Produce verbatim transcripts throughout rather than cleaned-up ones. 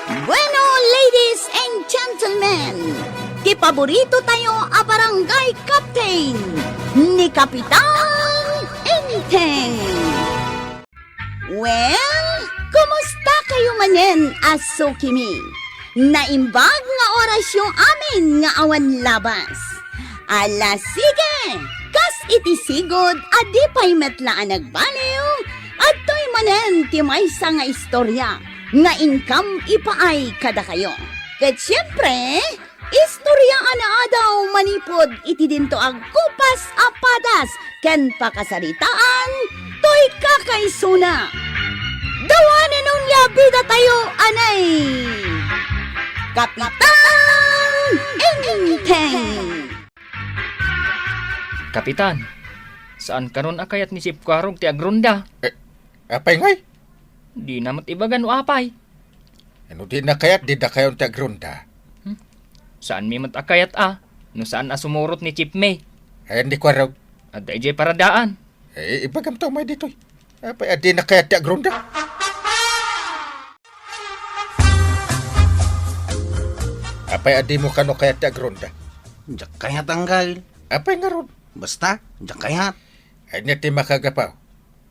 Bueno, ladies and gentlemen, ti paborito tayo a barangay captain, ni Kapitan Enteng. Well, kumusta kayo manen a sukimi? Naimbag nga orasyo amin nga awan labas. Ala, sige! Kas iti sigud a di pay met la a nagbaliw, adtoy manen ti maysa nga istorya nga inkam ipaay kadakayo. Ket siempre, istorya a naadaw manipud iti dinto a gupas a padas ken pakasaritaan toy kakaisuna. Dawanen onia bida tayo, anay! Kapitan Enteng! Kapitan, saan kanon a kayat ni Chief Kuarog ti agrunda? Eh, apay ngay? Di na met ibaga no apay. Ano di na kayat, di dakayon ti agrunda? Hmm? Saan mi met a kayat a, no saan a sumurot ni Chief May? Ayan di Kuarog. Adda idiay paradaan. Eh, ibagam to may ditoy. Apay a di na kayat ti agrunda? Apay a di mo kano kayat ti agrunda? Diak kayat, Anggal. Apay ngarud? Basta, diak kayat. Ania ti makagapaw?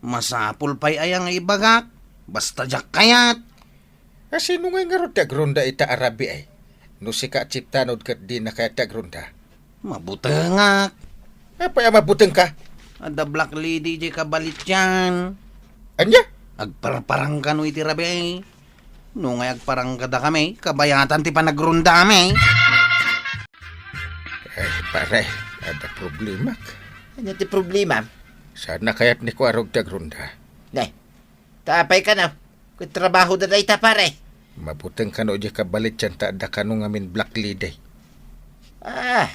Masapul pay aya nga ibagak? Basta diak kayat. A, sino ngay ngarud ti agrunda ita a rabii? No sika a Chief Tanod ket di na kayat ti agrunda? Mabutengak. Apay a mabutengka? Adda black lady diay kabalitian. Ania? Agparparang kano iti rabii. No ngay agparang kadakami, kabayatan ti panagrundami. Ay, pare, adda problemak. Ania ti problemam? Saan a kayat ni Kuarog ti agrunda? Ne, ta apay kano? Ket trabahoda dayta, pare. Mabuteng kano diay kabalitian ta adda kano ngamin black lady. Ah,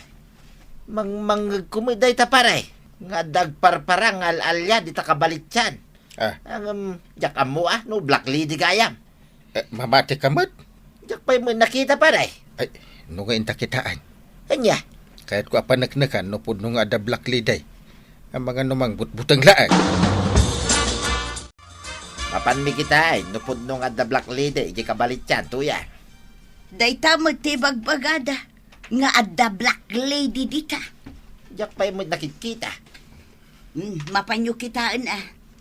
mangmangngegko met dayta, pare, nga adda agparparang nga al-alia dita kabalitian. Ah. Ngem, diak ammo a no black lady gayam. Eh, mamati ka met? Diak pay met nakita, pare. Ay, no nga inta kitaan? Ania? Kayatko a paneknekan no pudno nga adda black lady. Amangan no mangbutbuteng laeng. Mapanmi kitaen no pudno nga adda black lady idiay kabalitian, Tuyang. Dayta met ti bagbagada nga adda black lady dita. Diak pay met nakitkita. Hmm, mapanyo kitaen a.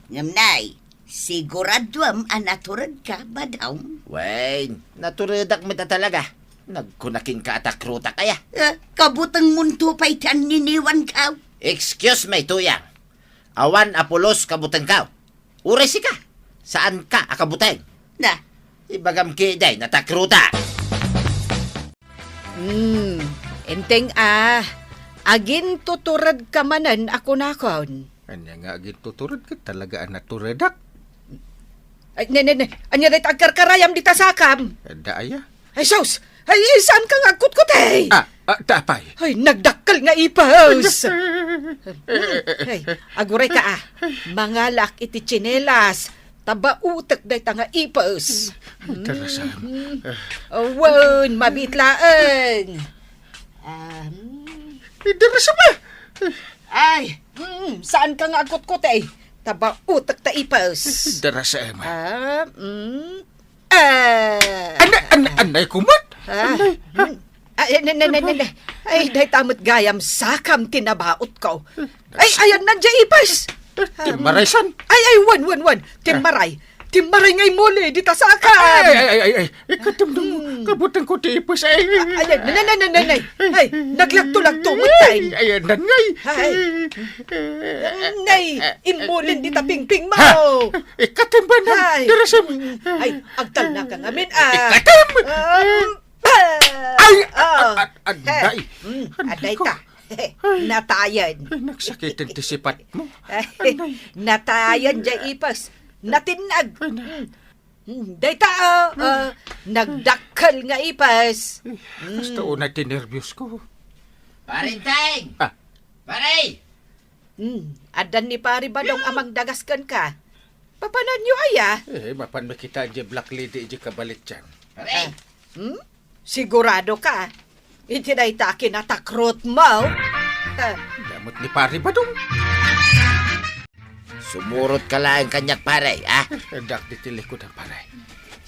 Ngem nay, siguraduam a naturedka, Badong? Wen, naturedak met a talaga. Nagkuna kenka a takrotak aya. Eh, kabutengmonto pay ti anniniwankaw. Excuse me, Tuyang. Awan a pulos kabutengkaw. Uray sika, saanka a kabuteng. Na. Ibagam ketdi, natakrotak. Hmm, Enteng a, agintuturedka manen a kunakon. Ania nga agintutured ket talaga a naturedak? Ay, ne, ne, ne, ania dayta agkarkarayam dita sakam? Adda aya? Ay, sus! Ay, saanka nga agkutkot, eh? Ah, ah, ta apay? Ay, nagdakkel nga ipes! Ay, agurayka, ah. Mangalaak iti tsinelas. Tabaotek dayta nga ipes. Ay, tarasam. Mm. Awan, mabiit laeng. Ah, mm. Ay, tarasam, ah. Ay, mm, saanka nga agkutkot, eh? Tabaotek ta ipes. Ay, tarasam, ah. Ah, mm. Ah. Anay, anay, anay, kumat? Ah. Anay, ah. Hmm. Ay, ne, ne, ne, ne, ne. Ay, dayta met gayam sakam ti nabaotko. Ay, ayan, nandiay ipes. Timmaray san? Ay, ay, wan, wan, wan. Timmaray. Timmaray nga imuli, dita sakam. Ay, ay, ay, ay, ay. Ikatimdum, hmm. Kabutengko ti ipes, ay. Ay, ay, ne, ne, ne, ne, ne. Ay, naglagto-lagto met tayo. Ay, ay, nan ngay. Ay. Nay, imulin dita pingping mo. Ha? Ikatim ba nang Ay. Dirasim? Ay, agtalna ka ngamin, ah. Ikatim! Um, Ay, ah. Ad-, ad-, aday. Hmm, aday ka. Ay. Natayan. Ay, nagsakiten ti sipat mo. Ay, aday. Natayan, jay ipes. Natinnag. Ay, na- Hmm. Hmm, dayta, ah, ah, nagdakkel nga ipes. Ay, hmm. Kasta unay ti nerbios ko. Parinteng! Ah. Pare! Hmm, addan ni Pare Badong a mangdagas kenka. Papananyo aya? Eh, mapan makita di black lady di kabalit yan. Pare! Ah, hmm? Sigurado ka? Iti dayta a kinatakrot mo? Ah. Damot ni Pare Badong. Sumurot ka laeng kaniak, pare, ah? Dak di ti likod, pare.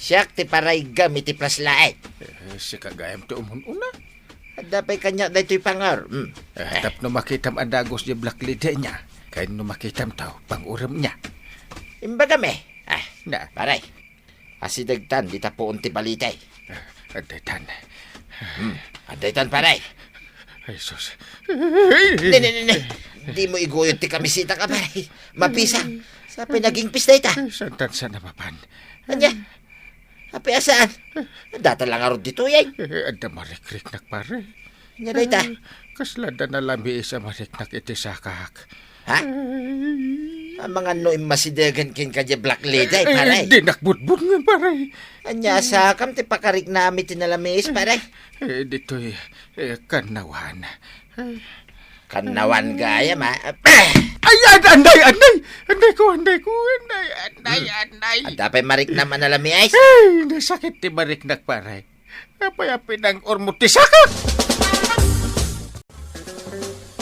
Siak ti paraiggam iti flashlight. Eh, sika gayam ti umun-una. Adda pay kaniak daytoy pangar. Hmm. Eh, tapno makitam a dagus di Black Lady ania. Kay no makitam to, pangurem ania. Imbagam eh. Ah, Na. Pare. Asidegtan dita puon ti balite. Eh, adda itan. Hmm. Adda itan, pare. Ay, sus. Ne, ne, ne, ne. Di mo iguyod ti kamisita ka, pare. Mapisa. Sa pay naging pista ita. Eh, saan tan sana mapan? Ania? Apay a saan? Data lang arod ditoy, ay. Eh, adda marikriknak, pare. Nya dayta? Eh, kasla adda nalamiis a mariknak iti sakak. Ha? Eh. Amangan no immasidegen kenka di Black Lady, eh, pare. Di nakbutbut nga, pare. Anya, sakam ti pakariknam iti nalamiis, pare? Eh, ditoy, eh, kannawan. Eh. Kannawan gayam, ha? Ay, an-, anday, anday! Anday ko, anday ko, anday, anday, Hmm. anday! Adda pay mariknam a nalamiis? Ay, nasakit ti mariknak, pare. Apay a pinang-urmo ti sakak?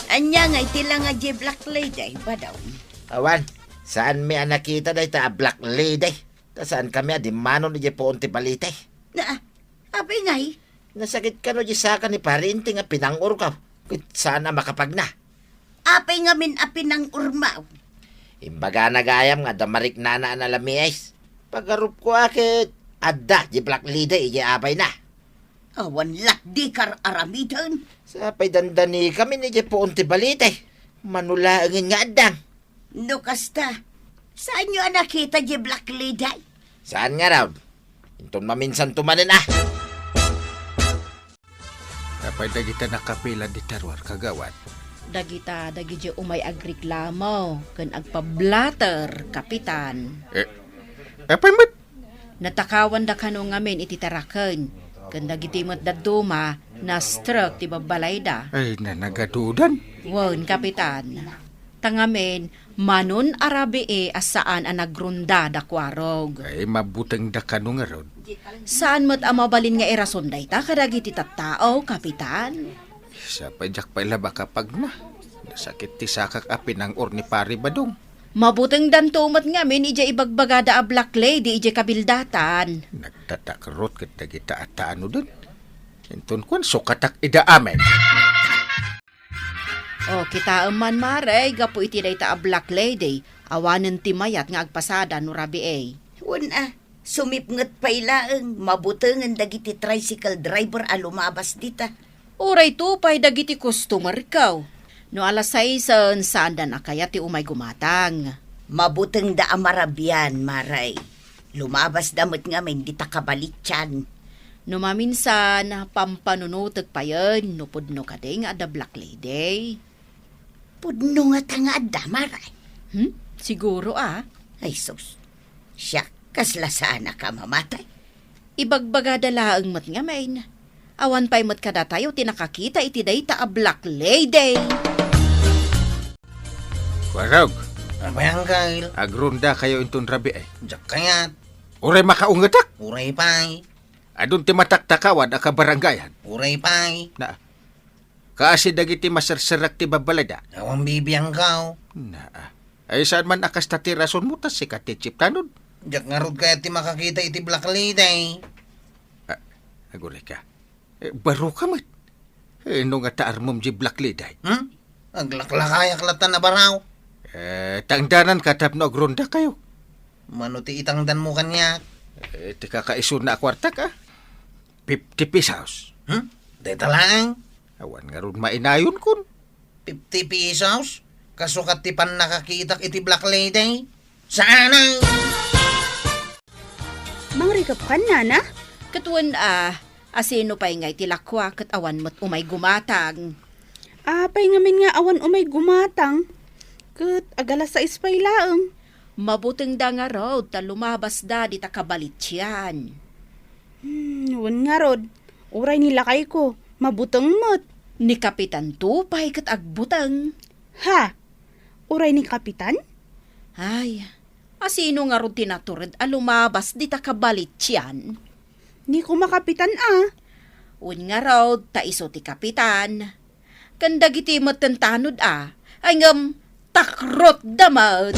Ania nga iti langa di Black Lady, Badong? Awan, saan mi a nakita dayta a Black Lady. Ta saan kami a dimmanon iti puon ti balite. Na, apay ngay? Nasakit kano di saka ni Pare Inting a pinang-urkaw. Ket saan a makapagna. Apay ngamin a pinang-urmaw? Imbagana gayam nga adda mariknana a nalamiis. Pagarupko a ket adda di Black Lady iti abayna. Awan latdi kar-aramiden. Sa pay dandani kami ni di puon ti balite. Manulaengen nga addang. No kasta, saanyo a nakita di Black Lady? Saan ngarud? Inton maminsanto manen, ah! Apay dagita nakapila dita ruar, kagawad? Dagita dagiti umay agreklamo ken agpablater, Kapitan. Eh, apay met? Natakawanda kano ngamin iti taraken, ken dagiti met dadduma, na-stroke ti babbalayda. Ay, nanagadudan. Wen, Kapitan. Ta ngamin, manon a rabii a saan a nagrunda da Kuarog. Ay, mabutengda kano ngarud. Saan met a mabalin nga irason dayta kadagiti tattao, Kapitan? Sa pay diak pay la makapagna. Nasakit ti sakak a pinang-ur ni Pari Badong. Mabutengdanto met ngamin idiay ibagbagada a Black Lady idiay kabildatan. Nagtatakrot ket dagita a tanoden. Inton kuan, sukatak ida amin. O, kitaem man, Mare, gapu iti dayta a Black Lady, awanen ti mayat nga agpasada no rabii. Wen a, sumipnget pay laeng, mabutengen dagiti tricycle driver a lumabas dita. Uray to pay dagiti customer ko. No alas saisen, saandan a kayat ti umay gumatang. Mabutengda a marabian, Mare. Lumabasda met ngamin dita kabalitian. No maminsan, pampanunotek payen no pudno kadi nga adda Black Lady. Pudno ngata nga adda, Mare? Hmm? Siguro, ah. Ay, sus. Siak, kasla saanak a mamatay. Ibagbagada laeng met ngamin. Awan pay met kadatayo ti nakakita iti dayta a Black Lady. Kuarog. Apay, Angkel? Agrunda kayo inton rabii. Diak kayat. Uray makaungetak? Uray pay. Adun ti mataktakawad a kabarangayan? Uray pay. Na, kaasi dagiti maserserrek ti babbalayda? Awan bibiangkaw. Na, ay saan man a kasta ti rasonmo ta sika ti chief tanod? Diak ngarud kayat ti makakita iti Black Lady. Ah, aguray ka. Eh, baro ka met. Eh, no nga taarmem di Black Lady? Hmm? Aglaklakayak latta a baraw. Eh, tangdanan ka tapno agrunda kayo. Mano ti itangdanmo kaniak? Eh, ti kakaisuna a kuartak, ah. Fifty pesos. Hmm? Deta laeng? Awan ngarud mainayon kun. Fifty pesos? Kasukat ti pannakakitak iti Black Lady? Saan? Mangrikep kan, nana? Ket wen a, asino pay ngay ti lakua ket awan met umay gumatang? Apay ngamin nga awan umay gumatang? Ket agalas sais pay laeng. Mabutengda ngarud ta lumabasda dita kabalitian. Hmm, wen ngarud, uray ni lakayko, mabuteng met. Ni Kapitan to pay ket agbuteng. Ha? Uray ni Kapitan? Ay, asino ngarud ti natured a lumabas dita kabalitian? Ni kuma Kapitan a. Wen ngarud, ta isu ti Kapitan. Ken dagiti metten tanod a, ay ngem takrotda met.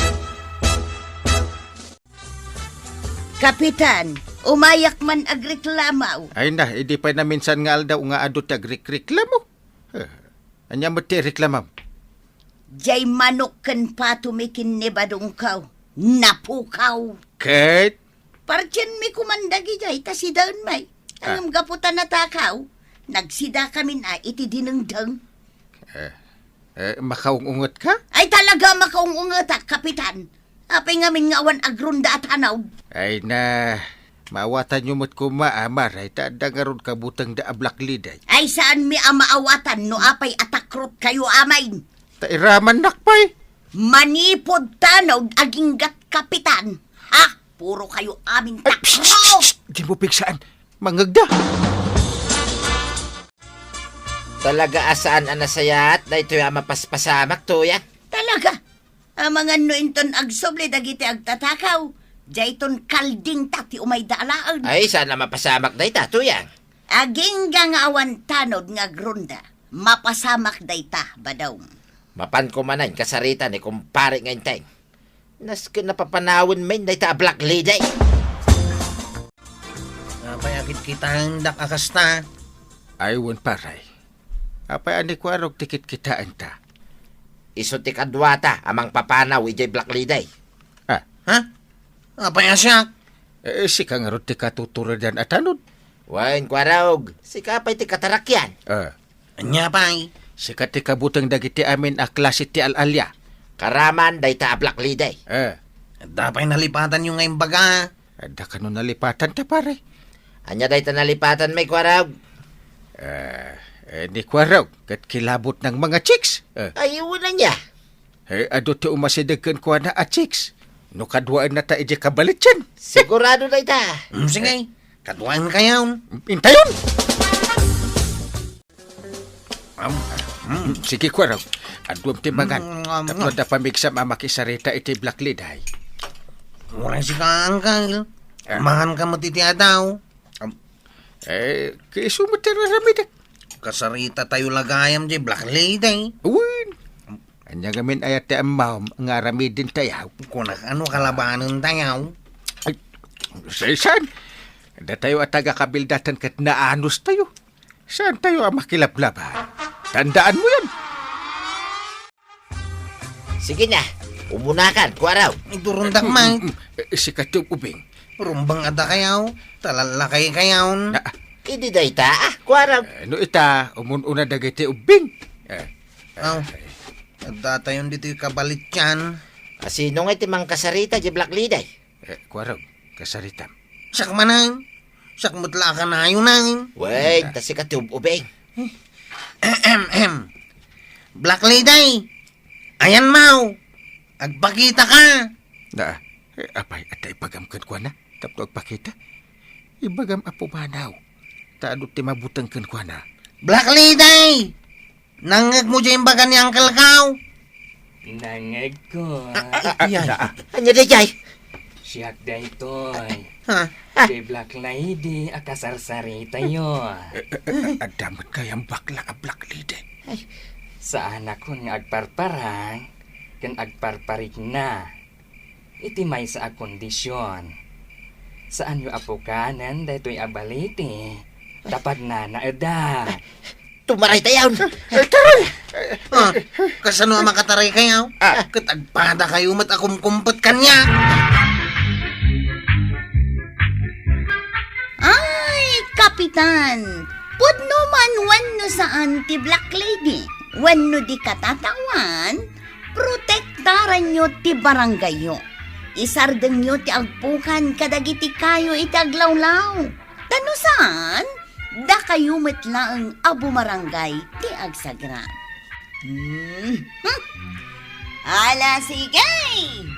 Kapitan, Umayak man agreklamaw. Ay na, idi pay naminsan nga aldaw nga adu ti agrekreklamo. Eh, ania met ti reklamam? Jay manok ken pato mi ken ni badongkaw. Napukaw. Ket? Partienmi koman dagijay, ta sidaenmi. Ah. Ngem gapu ta natakaw, nagsidakamin a iti dinengdeng. Eh, eh, makaung-ungetka? Ay, talaga makaung-ungetak, Kapitan. Apay ngamin nga awan agronda a tanod? Ay na, maawatanyo met koma, Amar, ay ta adda ngarud kabutengda a Black Lady. Ay, saanmi a maawatan no apay a takrot kayo, Amay? Ta iramannak pay. Manipud tanod aginggat kapitan. Ha? Puro kayo amin. Ay, psst, psst, psst! Di mo pigsaan. Mangegda. Talaga a saan a nasayaat daytoy a mapaspasamak, Tuyang. Talaga? Amangan no inton agsubli dagiti agtatakaw, dayton kalding ta ti umayda alaen. Ay, saan a mapasamak dayta, Tuyang. Agingga nga awan tanod nga agronda, mapasamak dayta, Badong. Mapan ko manen kasarita ni kumpare nga Enteng. Nasken napapanawen men dayta a Black Lady. Apay a kitkitaendak a kasta? Ay, wen, pare. Apay a ni Kuarog ti kitkitaenta? Isu ti kaduata a mangpapanaw idiay Black Lady. Ah. Ha? Apay a siak? Eh, sika ngarud ti katuturadan a tanod. Wen, Kuarog, sika pay ti katarakian. Ah. Ania pay? Sika ti kabuteng dagiti amin a klase ti al-alia. Karaman dayta a Black Lady. Eh. Adda pay nalipatanyo nga imbaga? Adda kano nalipatanta, pare? Ania dayta nalipatanmi, Kuarog? Eh, eh, ni Kuarog, ket kilabot nang mga chicks. Eh. Ay, wen ania? Eh, adu ti umasideg kenkuana a chicks. No kaduaenna ta idiay kabalitian. Sigurado dayta. Mm, sige. Kaduaenkayon. Intayon! Am, mm. Sige, Kuarog. Aduam ti mangan. Mm, am, Tapno am. Adda pamigsam a makisarita iti Black Lady. Uray sika, Uncle. Ah. Mangan ka met iti adaw. Am, eh, ket isu met ti raramidek. Kasarita tayo la gayam diay Black Lady. Wen. Ania ngamin aya ti ammom nga aramidentayo? Kunak, ano kalabanentayo? Ay, saan? Datayo a taga-Kabildatan ket naanustayo. Saantayo a makilablaba? Tandaanmo yan. Sige na, umunakan, Kuarog. Iturundak, Mike. Mm, mm, mm. Eh, sika ti ubing. Rumbeng a dakayo, talallakaykayon. Na, Idi dayta, ah, Kuarog. Eh, no ita, umun-una dagiti ubbing. Eh, Aw, eh, addatayon ditoy kabalitian. A, sino nga iti mangkasarita, di Black Lady? Eh, Kuarog, kasaritam. Siak manen. Siak met la a kanayonen. Wen, ta sika ti ub-ubing. Ahem, ahem. Black Lady, ayan maw. Agpakita ka. Na, eh, apay, adda ibagam kenkuana? Tapno agpakita? Ibagam a pumanaw. Ta adu ti mabuteng kenkuana. Black Lady! Nangngegmo diay imbaga ni Uncle Kao? Nangngegko. Ah, ah, ah, Iyan. Ah, ah. Ania daydiay? Siak daytoy. Ha? Ti Black Lady a kasarsaritayo. Eh, eh, eh, adda met gayam bakla a Black Lady. Ay, saanakon nga agparparang ken agparparikna. Iti maysa a kondision, saanyo a pukanen daytoy a baliti ta pagnanaedda. Tumaraytayon! Eh, taray! Ah, kasano a makataraykayo? Ah. Ket agpadakayo met a kumkumpet kaniak. Ay, Kapitan, pudno man wenno saan ti Black Lady, wenno di katataoan, protektaranyo ti barangayyo. Isardengyo ti agpukan kadagiti kayo iti aglawlaw. Ta no saan, dakayo met laeng a bumarangay ti agsagra. Hmm. Hmm. Ala, sige!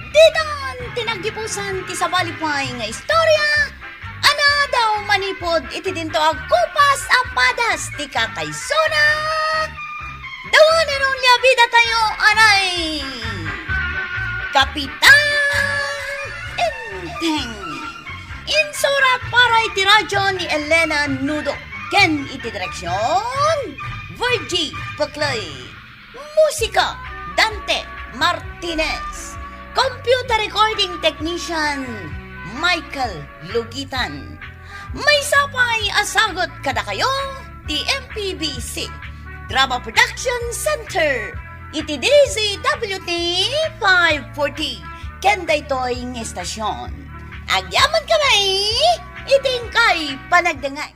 Ditan ti naggipusan ti sabali pay nga istorya, a nadaw manipud iti dinto a kupas a padas ti kakaysona. Dawanen ni abidatayo, anay! Kapitan Enteng. Insurat para iti radio ni Elena Nudo ken iti direksion, Virgie Peclay. Musika, Dante Martinez. Computer recording technician, Michael Lugitan. Maysa pay a sagut kadakayo ti M P B C Drama Production Center iti D Z W T five forty ken daytoy nga istasyon. Agyaman kami iti inkay panagdengngeg.